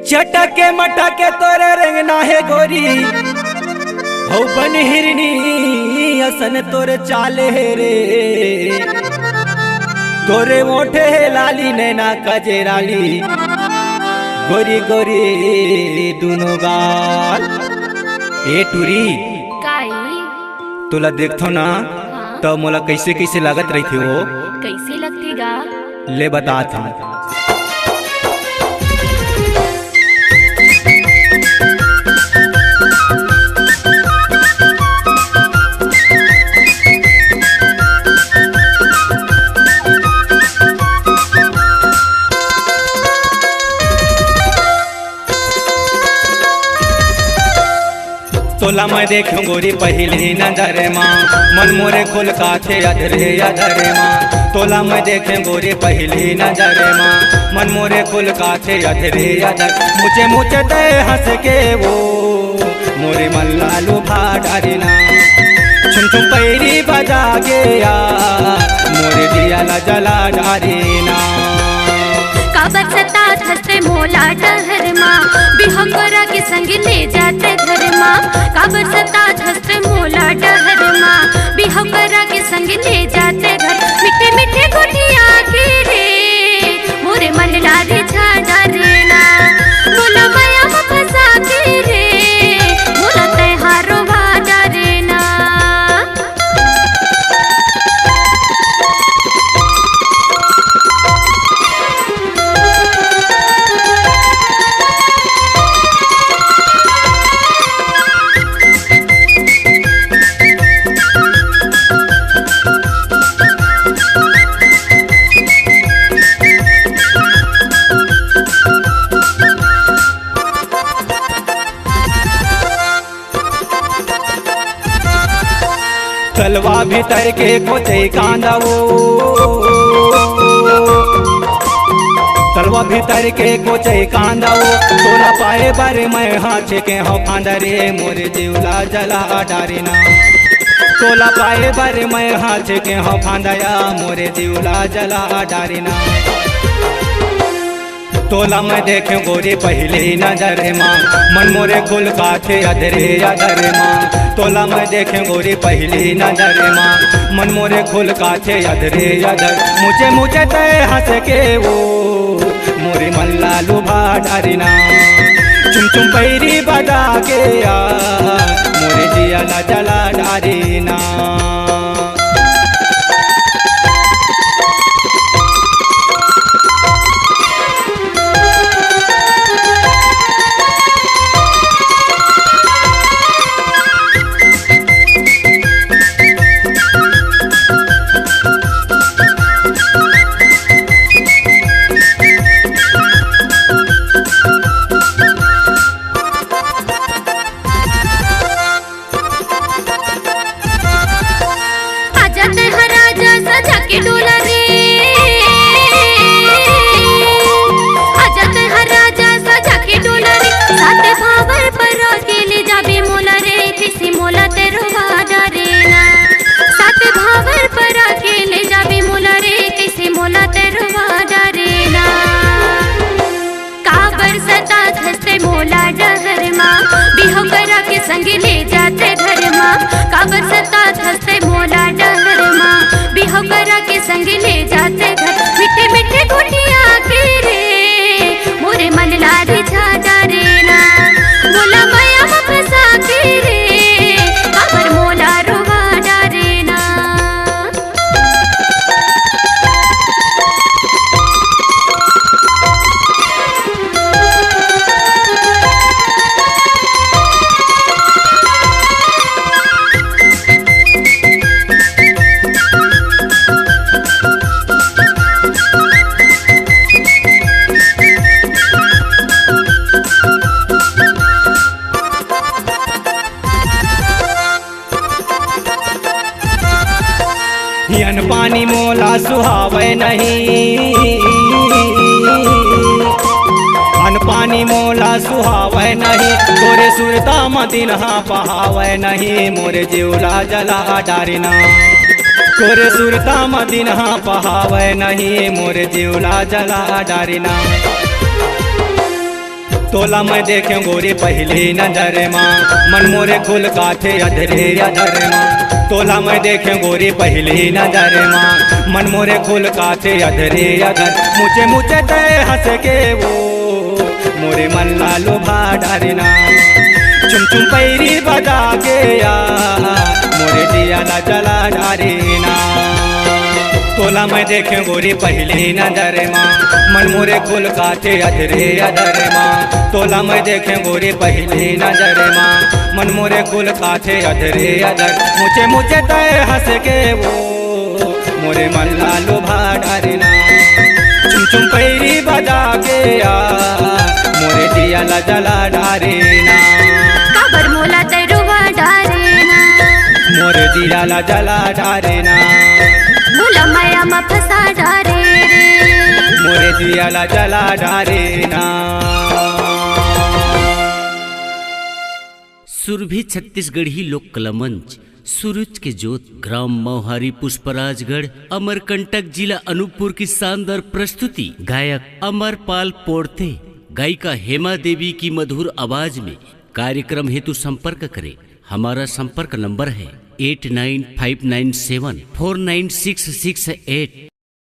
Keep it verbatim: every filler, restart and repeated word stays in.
चटके मटके तोर रेंगना हे गोरी, हौ बन हिरनी असन तोर चाल हे रे। तोरे ओंठे हे लाली, नैना कजराली, गोरी गोरी दुनो गाल। ए टूरी, काई? तोला देखथो ना, हाँ। त मोला कइसे कइसे लागत रहिथे वो। कइसे लगथे गा? ले बतात हँव। तोला मैं देखेंव गोरी पहिली नजर मा, मन मोरे खुलकाथे अधरे अधरे मा। तोला मैं देखेंव गोरी पहिली नजर मा, मन मोरे खुलकाथे अधरे अधर। मुचे मुचे तैं हँस के वो मोरे मन ला लुभा डारे ना। छुम छुम पैरी बजा के यार, मोरे जिया ला जला डारे ना। काबर सतात हँस तैं मोला डहर मा, बिहाव करा के संग ले जा तैं घर मा। काबर सतात हँस तैं मोला डहर मा, बिहाव करा के संग ले जा तैं घर। मीठे मीठे गोठिया के रे, मोरे मन ला रिझा डारे ना। मोला मया म फँसा के रे, मोला तैं हा रोवा डारे ना। तलवा भीतर के कोचई कांदा वो, तलवा भीतर के कोचई कांदा वो। तोला पाए बर मैं हा छेके हँव फांदा रे, मोरे जीव ला जला डारे ना। तोला पाए बर मैं हा छेके हँव फांदा या, मोरे जीव ला जला डारे ना। तोला मैं देखेंव गोरी पहिली नजर मा, मन मोरे खुलकाथे अधरे अधर मा। तोला मैं देखेंव गोरी पहिली नजर मा, मन मोरे खुलकाथे अधरे अधर। मुचे मुचे तैं हँस के वो मोरे मन ला लुभा डारे ना। चुम चुम पैरी बजा के आ, मोरे जिया ला जला डारे ना। आजा तैं हा राजा सजा के डोला रे, आजा तैं हा राजा सजा के डोला रे। सात भांवर परा के ले जाबे मोला रे, कइसे मोला तैं रोवा डारे ना। सात भांवर परा के ले जाबे मोला रे, कइसे मोला तैं रोवा डारे ना। काबर सतात हँस तैं मोला डहर मा, बिहाव करा के संग ले जा तैं घर मा। काबर सतात हँस तैं मोला डहर मा, बिहाव करा के संग ले जा तैं घर। मीठे मीठे गोठिया के रे, मोरे मन ला रिझा डारे ना। मोला मया म फँसा के रे, काबर मोला रोवा डारे ना। अन पानी मोला सुहावय नहीं, अन पानी मोला सुहावय नहीं, तोरे सुरता म दिन हा पहावय नहीं, मोरे जीव ला जला डारे ना। तोरे सुरता म दिन हा पहावय नहीं, मोरे जीव ला जला डारे ना। तोला मैं देखें गोरी पहली नजर मा, मन मोरे खुल काथे अधरे अधर मा। तोला मैं देखें गोरी पहली नजर मा, मन मोरे खुल काथे अधरे अधर। मुझे मुझे तय हंस के वो मोरे मन ला लोभा डारे ना। चुम चुम पैरी बजा के या मोरे जिया ला जला डारे ना। तोला मैं देखें गोरी पहली नजर मा, मन मोरे खुल काथे अधरे अधर मा। तोला मैं देखें गोरी पहली नजर मा, मन मोरे खुल काथे अधरे अधर। मुझे मुझे तय हंस के वो मोरे मन ला लोभा डारे ना। चुम चुम पैरी बजा के या मोरे जिया ला जला डारे ना। काबर मोला तै रोवा डारे ना। मोरे जिया ला जला डारे ना। मोला माया मा फंसा डारे रे। मोरे जिया ला जला डारे ना। सुरभि छत्तीसगढ़ी लोक कला मंच, सूरज के जोत, ग्राम मौहारी, पुष्पराजगढ़, अमरकंटक, जिला अनूपपुर की शानदार प्रस्तुति। गायक अमरपाल पोड़ते, गायिका हेमा देवी की मधुर आवाज में। कार्यक्रम हेतु संपर्क करें। हमारा संपर्क नंबर है eight nine five nine seven four nine six six eight.